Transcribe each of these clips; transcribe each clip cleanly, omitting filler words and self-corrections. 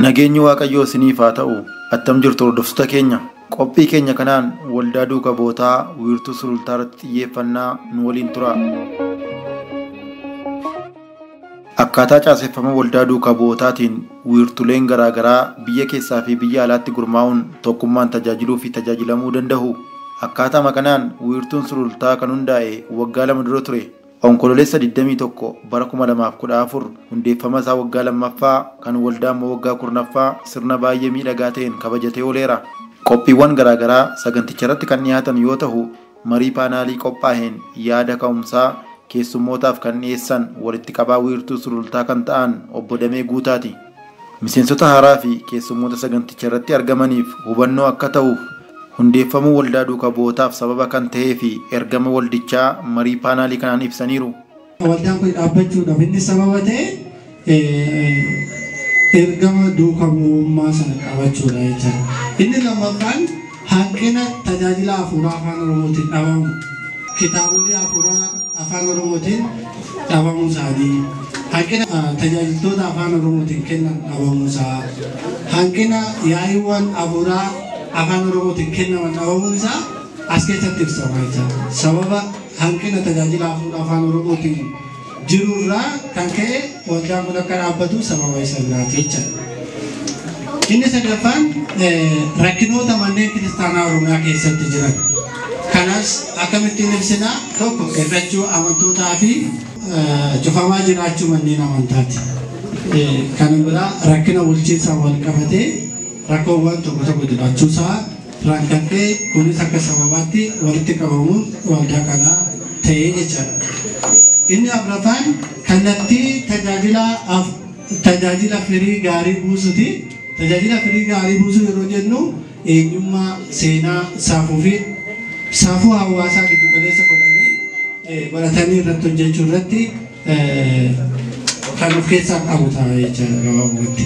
Nageenyi Waaqayyoo isiniif haa ta'u. Attam jirtu hordoftoota keenya. Qophii keenya kanaan waldaa duuka bu'ootaa wiirtuu sulultaa irratti xiyyeeffannaa nu waliin tura. Akkaataa caaseffama waldaa duuka bu'ootaatiin wiirtuleen garaagaraa biyya keessaa fi biyya alaatti gurmaa'uun tokkummaan tajaajiluu fi tajaajilamuu danda'u. Akkaataama kanaan wiirtuun sulultaa kan hundaa'e waggaa 2 dura ture. Onkololeessa 21 bara 2014 hundeeffama isaa waggaa 2ffaa kan waldaa immoo waggaa 10ffaa sirna baay'ee miidhagaa ta'een kabajatee ooleera. Qophiiwwan garaagaraa saganticha irratti kan dhiyaatan yoo ta'u, marii paanaalii qophaa'een yaada ka'umsaa keessummootaaf kan dhiyeessan walitti qabaa wiirtuu sulultaa kan ta'an obbo Damee Guutaati. Miseensota haaraa fi keessummoota saganticha irratti argamaniif hubannoo akka ta'uuf hundeeffamuu waldaa duuka bu'ootaaf sababa kan ta'ee fi ergama waldichaa marii paanaalii kanaan ibsaniiru. Waldaan kun dhaabbachuudhaaf inni sababa ta'e ergama duuka bu'ummaa sana qabachuudha jechuudha. Inni lammaffaan hanqina tajaajila hafuuraa afaan Oromootiin dhabamu. Kitaabolee hafuuraa afaan Oromootiin dhabamuu isaanii, hanqina tajaajiltoota afaan Oromootiin kennan dhabamuu isaa, hanqina yaa'iiwwan hafuuraa afaan Oromootiin kennaman dhabamuun isaa as keessatti ibsama jechuudha. Sababa hanqina tajaajila hafuuraa afaan Oromootiin jirurraa kan ka'e waldaan kun akka dhaabbatu sababa isa biraati jechuudha. Inni sadaffaan rakkinoota manneen kiristaanaa Oromiyaa keessatti jiran. Kanas akkamittiin ibsinaa? Tokko, hir'achuu amantootaa fi cufamaa jiraachuu manneen amantaati. Kan biraa rakkina bulchiinsaan wal qabatee rakkoowwan tokko tokko jiraachuusaa irraan kan ka'e kunis akka sababaatti walitti qabamuun waldaa kanaa ta'ee jechaadha. Inni afuraffaan kallattii tajaajila firii gaarii buusuti. Tajaajila firii gaarii buusuu yeroo jennu eenyummaa, seenaa, safuu fi safuu hawaasaa giddu galeessa godhanii baratanii irratti hojjechuu irratti kan of keessaa qabu ta'a jechaadha gabaabumatti.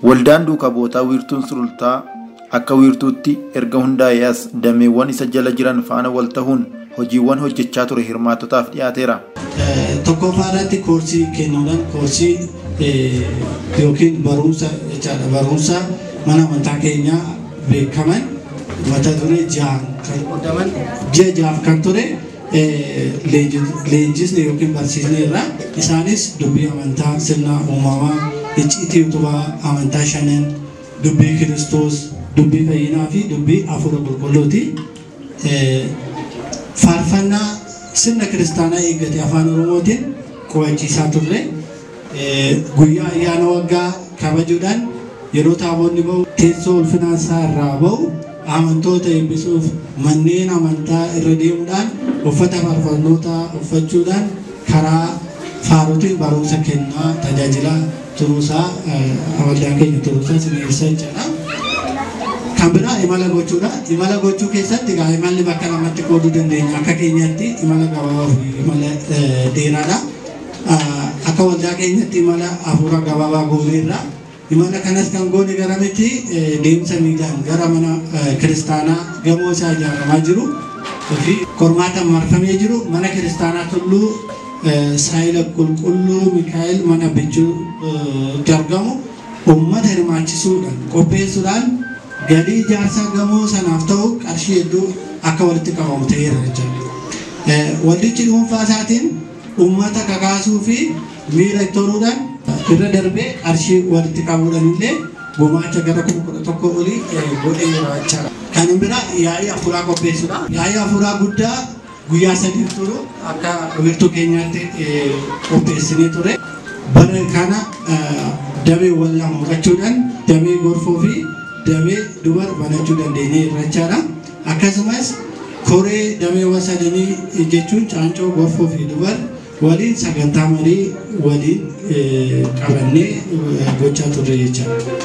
Waldaan duuka bu'ootaa wiirtuun sulultaa akka wiirtuutti erga hundaa'ee as dameewwan isa jala jiran faana wal ta'uun hojiiwwan hojjechaa ture hirmaattotaaf dhiyaateera. Tokkoffaa irratti koorsii kennuudhaan koorsii yookiin barumsa jechaadha. Barumsa mana amantaa keenyaa beekaman mata duree 6 kan qoodaman ji'a 6 kan ture leenjisne yookiin barsiisne irraa isaanis dubbii amantaa, sirna uumamaa, icciitii utubaa amantaa shanan, dubbii Kiristoos, dubbii fayyinaa fi dubbii hafuura qulqulluuti. Faarfannaa sirna kiristaanaa eeggate afaan Oromootiin qo'achiisaa turre. Guyyaa ayyaana waggaa kabajuudhaan yeroo taabonni ba'u teessoo ulfinaa isaa irraa ba'u amantoota eebbisuuf manneen amantaa irra deemuudhaan uffata faarfannootaa uffachuudhaan karaa faaruutiin barumsa kennaa tajaajila turuusaa waldaa keenya turuusaa isin ibsa jechaadha. Kan biraa imala gochuudha. Imala gochuu keessatti egaa imalli bakka lamatti qooduu dandeenya. Akka keenyatti imala gabaabaa fi imala dheeraadha. Akka waldaa keenyatti imala hafuura gabaabaa gooneerra. Imala kanas kan goone gara miti deemsa miilaan gara mana kiristaanaa gamoo isaa ijaaramaa jiru fi qormaata marfamee jiru mana kiristaanaa tulluu Saayila Qulqulluu Mikaa'el mana bichuutti argamu uummata hirmaachisuudhaan qopheessuudhaan galii ijaarsa gamoo sanaaf ta'u qarshii hedduu akka walitti qabamu ta'eera jechuudha. Waldichi dhuunfaa isaatiin uummata kakaasuu fi miira toruudhaan irra darbee qarshii walitti qabuudhaan illee gumaacha gara 11,000 olii godheera jechuudha. Kan biraa yaa'ii hafuuraa qopheessuudha. Yaa'ii hafuuraa guddaa guyyaa 3 turu akka wiirtuu keenyaatti qopheessinee ture. Bara kana dameewwan lama horachuudhaan damee gorfoo fi damee dubar banachuu dandeenyeerra jechaadha. Akkasumas koree dameewwan sadanii jechuun caancoo, gorfoo fi dubar waliin sagantaa marii waliin qabannee gochaa turre jechaadha.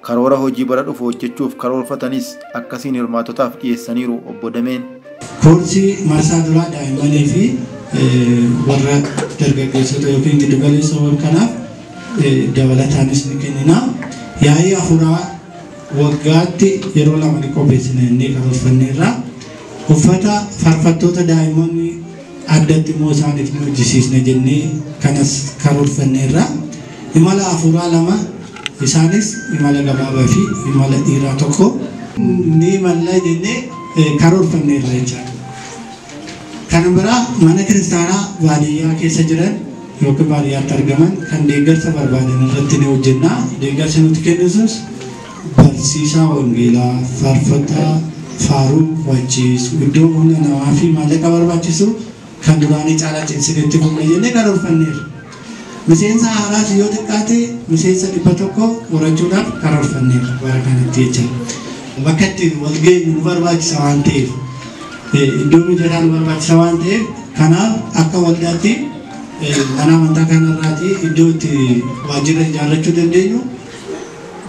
Karoora hojii bara dhufu hojjechuuf karoorfatanis akkasiin hirmaattotaaf dhiyeessaniiru obbo Dameen. Koorsii marsaa duraa daa'immanii fi warra dargaggeessota yookiin giddugaleessa kanaaf dabalataanis ni kennina. Yaa'ii hafuuraa waggaatti yeroo 2 ni qopheessina jennee karoorfanneerra. Uffata faarfattoota daa'immanii addatti immoo isaaniif ni hojjisiisna jennee kanas karoorfanneerra. Imala afuuraa 2 isaanis imala gabaabaa fi imala dheeraa tokko ni imalla jennee karoorfanneerra jechaadha. Kan biraa mana kiristaanaa baadiyyaa keessa jiran yookiin baadiyyaatti argaman kan deeggarsa barbaadan irratti ni hojjenna. Deeggarsi nuti kennisus barsiisaa wangeelaa, faarfataa, faaruu wachiisu, iddoo humna namaa fi maallaqa barbaachisu kan duraanii caalaa cimsinee itti fufna jennee karoorfanneerra. Miseensa haaraas yoo xiqqaate miseensa 100 horachuudhaaf karoorfanneerra bara kanatti jechuudha. Bakka itti wal geenyu nu barbaachisa waan ta'eef, iddoo mijataa nu barbaachisa waan ta'eef, kanaaf akka waldaatti mana amantaa kanarraati iddoo itti waajjira ijaarrachuu dandeenyu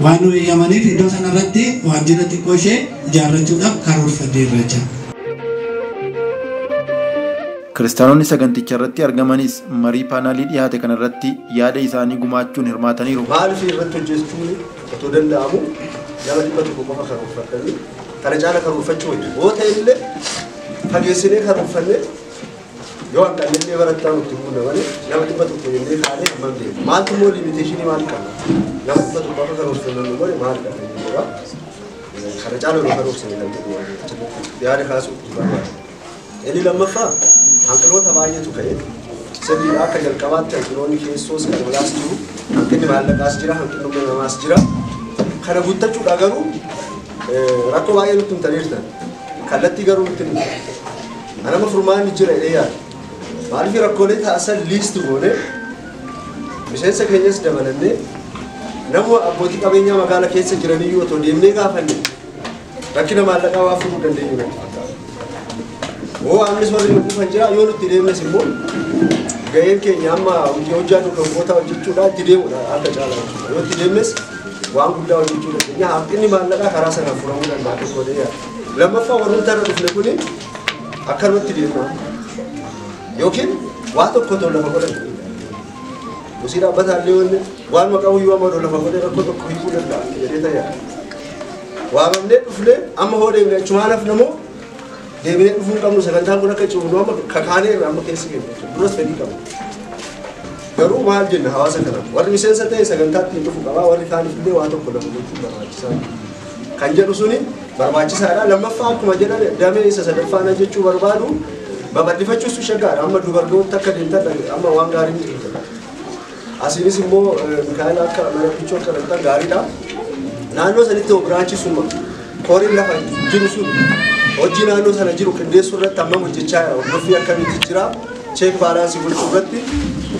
waan nu eeyyamaniif iddoo sanarratti waajjira xiqqoo ishee ijaarrachuudhaaf karoorfanneerra jechuudha. Kiristaanonni saganticha irratti argamanis marii paanaalii dhiyaate kanarratti yaada isaanii gumaachuun hirmaataniiru. Maaliif irratti hojjechuun otoo danda'amu nama 100 qofa karoorfatanii kana caala karoorfachuu wayya. Yoo ta'e illee fageessinee karoorfannee yoo hanqannellee barattaa nutti buuna malee nama 100 jennee kaanee hammam deema. Maaltu immoo limiteeshinii maal qaba? Nama 100 qofa karoorfannu nu godhe maal qaba jechuudha. Kana caala nu karoorsine kan jedhu yaada kaasuu barbaada. Inni lammaffaa hanqinoota baay'eetu ka'e. Sirriidha akka jalqabaatti hanqinoonni keessoos kan alaas jiru, hanqinni maallaqaas jira, hanqinni humna namaas jira. Kana guuttachuudha garuu rakkoo baay'ee nutti himtaniirtan. Kallattii garuu nutti hin himtan. Anama furmaanni jira jedhee yaada. Maaliif rakkoolee taasisan liisti goone miseensa keenyas dabalannee nama abbootii qabeenyaa magaalaa keessa jiraniyyuu otoo deemnee gaafanne rakkina maallaqaa waa furuu dandeenyu natti fakkaata. Hoo amnis warri nu dhufan jira yoo nutti deemnes immoo gaheen keenya amma hojii hojjaa duukaa hojjechuudha itti deemudha akka caalaa jechuudha. Yoo itti deemnes waan guddaa hojjechuu dandeenya. Hanqinni maallaqaa karaa sanaan furamuu danda'a tokko ta'ee yaada. Lammaffaa warroota irra dhufne kuni akkanumatti deemna yookiin waa tokko otoo lafa godhate. Gosii dhaabbataa illee wanni waan maqaa iyyuu amma otoo lafa godhee rakkoo tokko hiikuu danda'a jedhee ta'ee yaada. Waamamnee dhufne amma hoo deemne achumaan hafne moo deebinee dhufuu hin qabnu sagantaan kun akka cimu amma kakaanee irraa amma keessa keenya duras fedhii qabna. Garuu maal jenna hawaasa kanaaf warri miseensa ta'e sagantaa ittiin dhufu qabaa warri kaaniif illee waa tokko lafa gochuun barbaachisaa kan jedhu suni barbaachisaadha. Lammaffaa akkuma jedhan damee isa sadaffaana jechuu barbaadu babal'ifachuusu shaggaadha. Amma dubartoota akka deemtan amma waan gaarii miti. Asiinis immoo Mikaa'el akka mana bichuu akka deemtan gaariidha. Naannoo sanitti biraanchi summa koriin lafa jiru sun hojii naannoo sana jiru qindeessuu irratti hammam hojjechaa jira, hordoffii akkamitti jira, cheek baalaansii gochuu irratti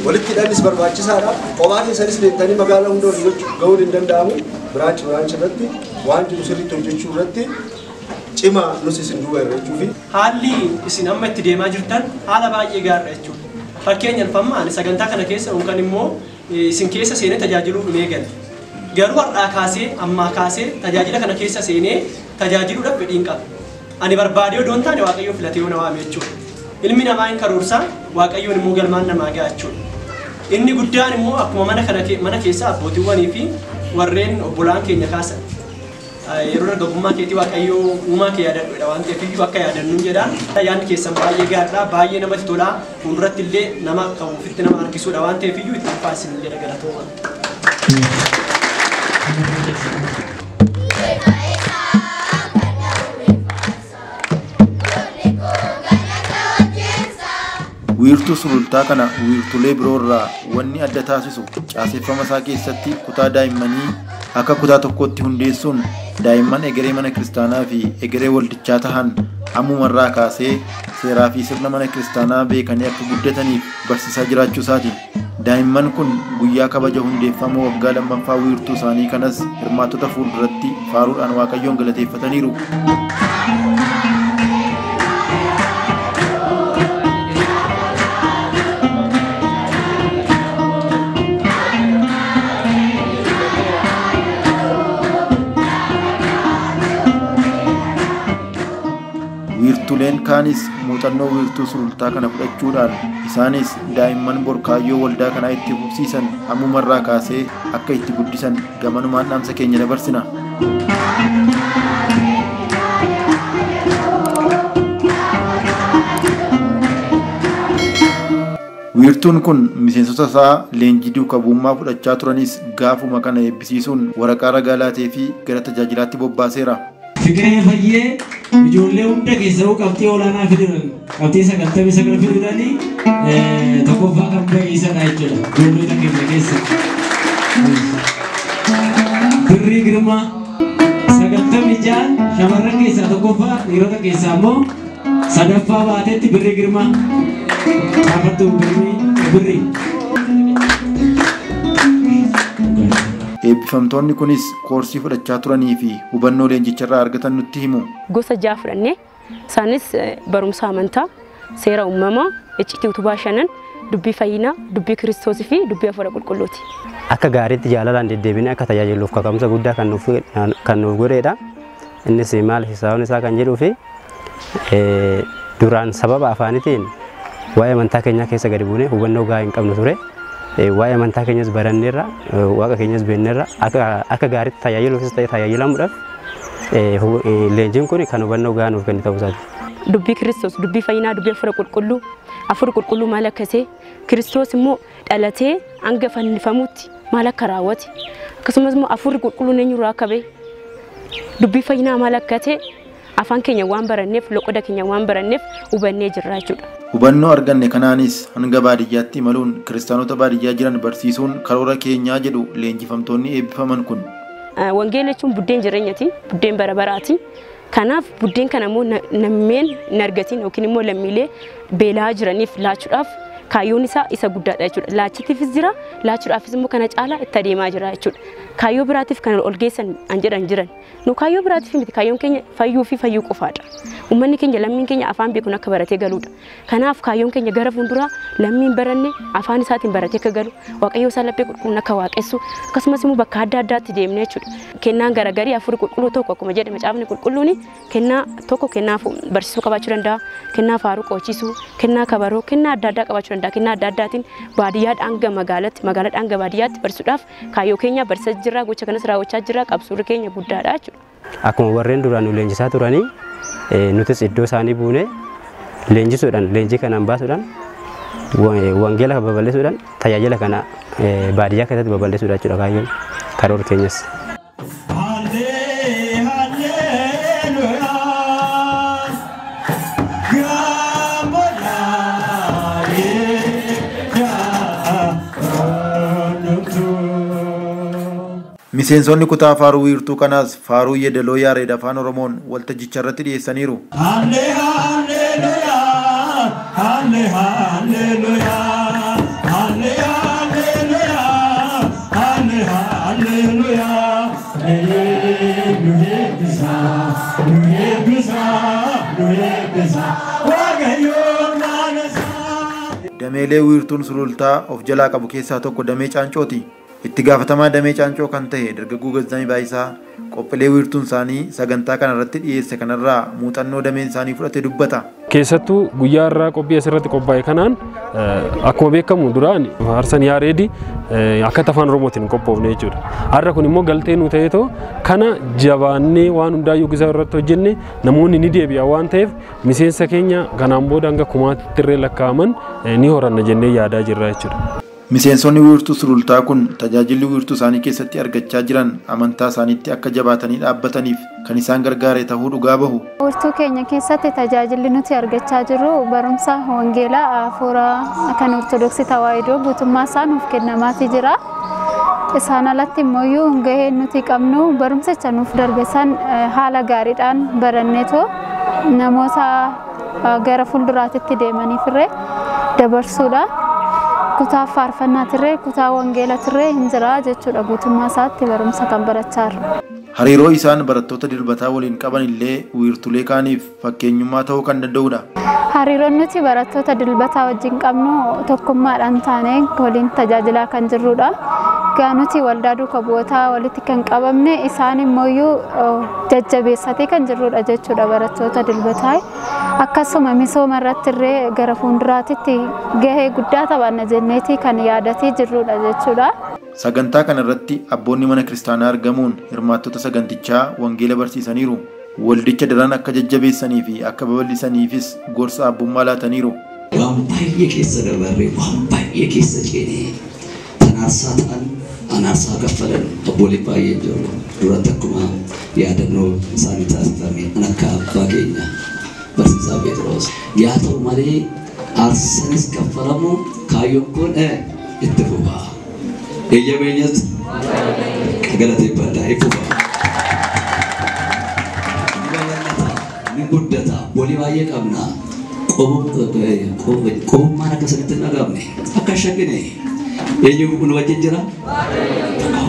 walitti hidhannis barbaachisaadha. Kophaa keessanis deemtanii magaalaa hunda walii gochuu gahuun hin danda'amu. Biraanchi biraanchi irratti waan jiru sirriitti hojjechuu irratti cimaa nus isin duuba irra jechuufi. Haalli isin amma itti deemaa jirtan haala baay'ee gaariidha jechuudha. Fakkeenyaaf amma ani sagantaa kana keessa yookaan immoo isin keessa seenee tajaajiluuf hin eegalle. Garuu har'aa kaasee ammaa kaasee tajaajila kana keessa seenee tajaajiluudhaaf fedhiin qaba. Ani barbaadee odoo hin taane Waaqayyo filatee na waame jechuudha. Ilmi namaa hin karoorsaa, Waaqayyoon immoo galmaan namaa ga'a jechuudha. Inni guddaan immoo akkuma mana kana mana keessa abbootiiwwanii fi warreen obbolaan keenya kaasan. Yeroo dargaggummaa keetii Waaqayyo uumaa kee yaadadhuudha waan ta'eef iyyuu akka yaadannu jedha. Yaadni keessan baay'ee gaariidha, baay'ee namatti tola. Fuulduratti illee nama kan ofitti nama harkisuudha waan ta'eef iyyuu itti ulfaa isin jedha galatooma. Wiirtuu sulultaa kana wiirtulee biroorraa wanni adda taasisu caaseffama isaa keessatti kutaa daa'immanii akka kutaa tokkootti hundeessuun daa'imman egeree mana kiristaanaa fi egeree waldichaa tahan ammumarraa kaasee seeraa fi sirna mana kiristaanaa beekanii akka guddataniif barsiisaa jiraachuu isaati. Daa'imman kun guyyaa kabaja hundeeffama waggaa lammaffaa wiirtuu isaanii kanas hirmaattota fuulduratti faaruudhaan Waaqayyoon galateeffataniiru. Wiirtuleen kaanis muuxannoo wiirtuu sulultaa kana fudhachuudhaan isaanis daa'imman borkaayyoo waldaa kanaa itti fufsiisan ammumarraa kaasee akka itti guddisan gamanumaan dhaamsa keenya dabarsina. Wiirtuun kun miseensota isaa leenjii duuka bu'ummaa fudhachaa turanis gaafuma kana eebbisiisuun waraqaa ragaa laatee fi gara tajaajilaatti bobbaaseera. Fiqiree Fayyee ijoollee hunda keessaa qabxii olaanaa fiduudhaan qabxii 99 fiduudhaan tokkoffaa kan ba'e isadha jechuudha. Ijoollota keenya keessa. Birrii Girmaa 96 shamarran keessaa tokkoffaa, dhiirota keessaa immoo sadaffaa baatetti Birrii Girmaa. Gaafattuu Birrii. Eebbifamtoonni kunis koorsii fudhachaa turanii fi hubannoo leenjicharraa argatan nutti himu. Gosa 6 fudhannee isaanis barumsa amantaa, seera uumamaa, icciitii utubaa 5, dubbii fayyinaa, dubbii Kiristoosii fi dubbii hafuura qulqulluuti. Akka gaariitti jaalalaan deddeebinee akka tajaajiluuf kaka'umsa guddaa kan nuuf godheedha. Innis maal sababni isaa kan jedhuu fi duraan sababa afaanitiin waa'ee amantaa keenyaa keessa gadi buunee hubannoo gahaa hin qabnu ture. Waa'ee amantaa keenyas baranneerra, waaqa keenyas beekneerra, akka gaariitti tajaajiluufis ta'e tajaajilamuudhaaf leenjiin kun kan hubannoo gahaa nuuf kenne ta'uu isaati. Dubbii Kiristoos, dubbii fayyinaa, dubbii hafuura qulqulluu, hafuura qulqulluu maal akka ta'e, Kiristoos immoo dhalatee hanga fannifamutti maal akka raawwate, akkasumas immoo hafuurri qulqulluun eenyurraa akka ba'e, dubbii fayyinaa maal akka ta'e afaan keenya waan baranneef, loqoda keenya waan baranneef hubannee jirra jechuudha. Hubannoo arganne kanaanis hanga baadiyyaatti imaluun kiristaanota baadiyyaa jiran barsiisuun karoora keenyaa jedhu leenjifamtoonni eebbifaman kun. Wangeela jechuun buddeen jireenyaati, buddeen bara baraati. Kanaaf buddeen kana immoo nammeen hin argatin yookiin immoo lammiilee beelaa jiraniif laachuudhaaf kaayyoon isaa isa guddaadha jechuudha. Laachitiifis jira, laachuudhaafis immoo kana caalaa itti adeemaa jira jechuudha. Kaayyoo biraatiif kan ol geessan an jedhan jiran. Nu kaayyoo biraatiif miti, kaayyoon keenya fayyuu fi fayyuu qofaadha. Uummanni keenya, lammiin keenya afaan beekuun akka baratee galuudha. Kanaaf kaayyoon keenya gara fuulduraa lammiin baranne afaan isaatiin baratee akka galu, Waaqayyo isaa laphee qulqulluun akka waaqessu, akkasumas immoo bakka adda addaatti deemnee jechuudha. Kennaan garagarii hafuurri qulqulluu tokko akkuma jedhame macaafni qulqulluun kennaa tokko kennaa barsiisuu qabaachuu danda'a, kennaa faaruu qo'achiisuu, kennaa kabaroo, kennaa adda addaa qabaachuu danda'a. Kennaa adda addaatiin baadiyyaadhaan hanga magaalaatti, magaalaadhaan hanga baadiyyaatti barsiisuudhaaf kaayyoo keenya barsiisaa jirra, gocha kanas raawwachaa jirra, qabsuurri keenya guddaadha jechuudha. Akkuma warreen duraan nu leenjisaa turanii nutis iddoo isaanii buunee leenjisuudhaan, leenjii kanaan baasuudhaan, wangeela babal'isuudhaan tajaajila kana baadiyyaa keessatti babal'isuudha jechuudha kaayyoon karoora keenyas. Miseensonni kutaa faaruu wiirtuu kanaas faaruu yeedaloo Yaareed afaan Oromoon waltajjicha irratti dhiyeessaniiru. Dameelee wiirtuun sulultaa of jalaa qabu keessaa tokko damee Caancooti. Itti gaafatamaa damee Caancoo kan ta'e dargaggoo Gazzamii Baayisaa qophiilee wiirtuun isaanii sagantaa kana irratti dhiyeesse kanarraa muuxannoo dameen isaanii fudhate dubbata. Keessattuu guyyaa irraa qophii asirratti qophaa'e kanaan akkuma beekamu duraan faarsan Yaareedi akka afaan Oromootiin qophoofne jechuudha. Har'a kun immoo galtee nu ta'eetoo kana jabaannee waan hundaayyuu gisa irratti hojjenne namoonni ni deebi'a waan ta'eef miseensa keenya kanaan booda hanga kumaatti illee lakkaa'aman ni horanna jennee yaadaa jirra jechuudha. Miseensonni wiirtuu sulultaa kun tajaajilli wiirtuu isaanii keessatti argachaa jiran amantaa isaaniitti akka jabaatanii dhaabbataniif kan isaan gargaare ta'uu dhugaa bahu. Wiirtuu keenya keessatti tajaajilli nuti argachaa jirru barumsa wangeelaa hafuura kan Ortodoksii Tawaahidoo guutummaa isaa nuuf kennamaatii jira. Isaan alatti immoo gaheen nuti qabnu barumsicha nuuf darbe san haala gaariidhaan baranneetoo namoota gara fuulduraatti deemaniif irree dabarsuudha. Kutaa faarfannaatirree, kutaa wangeelatirree hin jira jechuudha guutummaa isaatti barumsa kan barachaa jirru. Hariiroo isaan barattoota dilbataa waliin qaban illee wiirtulee kaaniif fakkeenyummaa ta'uu kan danda'udha. Hariiroon nuti barattoota dilbataa wajjin qabnu tokkummaadhaan taanee waliin tajaajilaa kan jirrudha. Egaa nuti waldaa duuka bu'ootaa walitti kan qabamne isaan immoo jajjabeessatee kan jirrudha jechuudha barattoota dilbataa. Akkasuma misooma irratti illee gara fuulduraatti gahee guddaa taphanna jenneeti kan yaadatee jirrudha jechuudha. Sagantaa kana irratti abboonni mana kiristaanaa argamuun hirmaattota sagantichaa wangeela barsiisaniiru. Waldicha daran akka jajjabeessanii fi akka babal'isaniifis gorsa abbummaa laataniiru. Waan baay'ee keessa dabarree waan baay'ee keessa ceenee tan aarsaa ta'an an aarsaa kaffalan abbooliin baay'een jiru. Duratti akkuma yaadannoo isaanii taasifame an akka abbaa keenya barsiisaa Phexros. Yaa ta'u malee aarsanis kaffalamu kaayyoon kun itti fufa. Eeyyameenyas galateeffadhaa itti fufa. Ni babal'ata, ni guddata, bolii baay'ee qabna. Qobummaan akka sanitti hin dhagahamne, akka hin shakkine. Eenyu nu wajjin jira?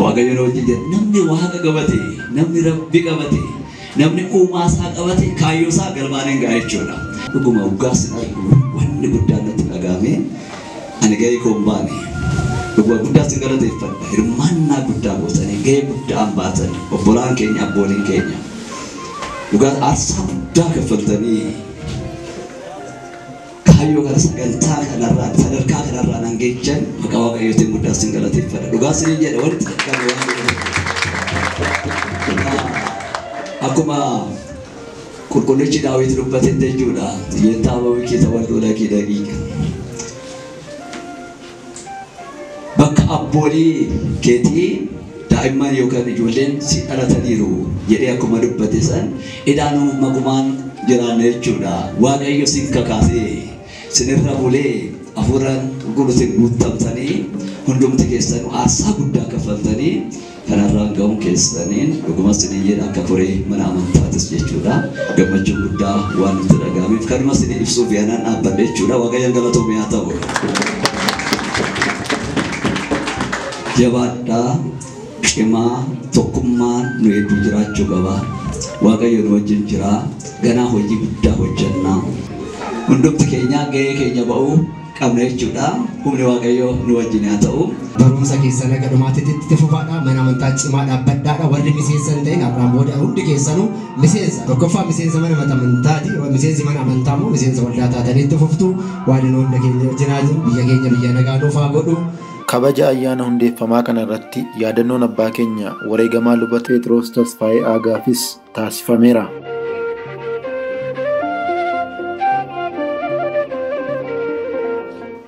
Waaqayyo nu wajjin jira. Namni Waaqa qabate, namni Rabbi qabate, namni uumaa isaa qabate kaayyoo isaa galmaan hin ga'a jechuudha. Dhuguma waggaas hin argu wanni guddaan natti dhagahame ani gahee koo hin baane. Dhuguma guddaas hin galateeffadha. Hirmaannaa guddaa gootanii gahee guddaa hin baatan obbolaan keenya abbooliin keenya. Dhugaa aarsaa guddaa kaffaltanii kaayyoo kana sagantaa kanarraa sadarkaa kanarraa nan geechan maqaa Waaqayyootiin guddaa sin galateeffadha. Dhugaa sinin jedha walitti qaqqabe waan jedhamu. Akkuma qulqullichi Daawit dubbatetti jechuudha. Yentaa bawii tawalloo laqii daqiiqa. Bakka abboolii keetii daa'imman yookaan ijoolleen si dhalataniiru jedhee akkuma dubbate san idaanuu magumaan jiraanna jechuudha. Waaqayyo sin kakaasee sinirra bulee hafuuraan qulqulluutiin guutamtanii hundumti keessanuu aarsaa guddaa kaffaltanii kanarraan ga'uun keessaniin dhuguma sinin jedha akka koree mana amantaatis jechuudha. Gammachuu guddaa waan nutti dhaga'ameef kanuma sinin ibsuuf yaanaan dhaabbadhe jechuudha. Waaqayyoon galatoomee haa ta'u. Jabaadhaa cimaa tokkummaan nu hedduu jiraachuu qaba. Waaqayyo nu wajjin jira. Ganaa hojii guddaa hojjannaa. Hundumti keenya gahee keenya ba'uu qabna jechuudha. Humni Waaqayyoo nu wajjin haa ta'u. Barumsa keessan akka dhumaatitti itti fufaadha. Mana amantaa cimaa dhaabbadhaadha. Warri miseensa hin ta'in har'aan booda hundi keessanuu miseensa. Tokkoffaa miseensa mana amantaati. Miseensi mana amantaa immoo miseensa waldaa taatanii itti fuftu. Waan nu hunda keenya wajjin haa jiru. Biyya keenya biyya nagaa nuuf haa godhu. Kabaja ayyaana hundeeffamaa kana irratti yaadannoon abbaa keenya wareegamaa luba Phexros Tasfaayee Aagaafis taasifameera.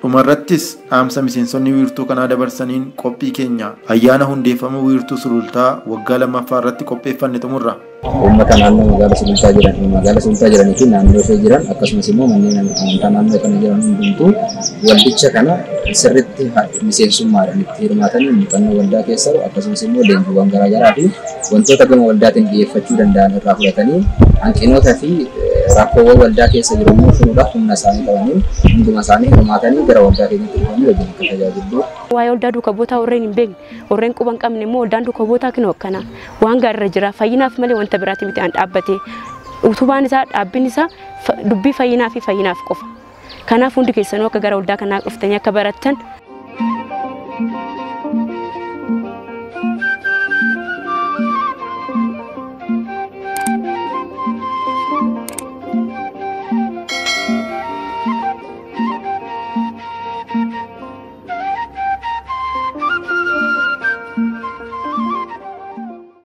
Dhumarrattis dhaamsa miseensonni wiirtuu kanaa dabarsaniin qophii keenya ayyaana hundeeffama wiirtuu Sulultaa waggaa lammaffaa irratti qopheeffanne xumurra. Uummata naannoo magaalaa Sulultaa jiran, magaalaa Sulultaa jiranii fi naannoo ishee jiran akkasumas immoo manneen amantaa naannoo kana jiran hundumtuu waldicha kana sirriitti miseensummaadhaan itti hirmaatanii muuxannoo waldaa keessa akkasumas immoo leenjiiwwan garaagaraa fi wantoota gama waldaatiin dhiyeeffachuu danda'an irraa fudhatanii hanqinoota fi rakkoowwan waldaa keessa jiru immoo furuudhaaf humna isaanii qabaniin hunduma isaanii hirmaatanii gara waldaa keenyatti dhufanii wajjin akka tajaajilu. Waa'ee waldaa duuka bu'ootaa warreen hin beekne, warreen quba hin qabne immoo waldaan duuka bu'ootaa kinoo akkana waan gaariirra jira. Fayyinaaf malee wanta biraatti miti an dhaabbate. Utubaan isaa dhaabbin isaa dubbii fayyinaa fi fayyinaaf qofa. Kanaaf hundi keessanuu akka gara waldaa kanaa dhuftanii akka barattan.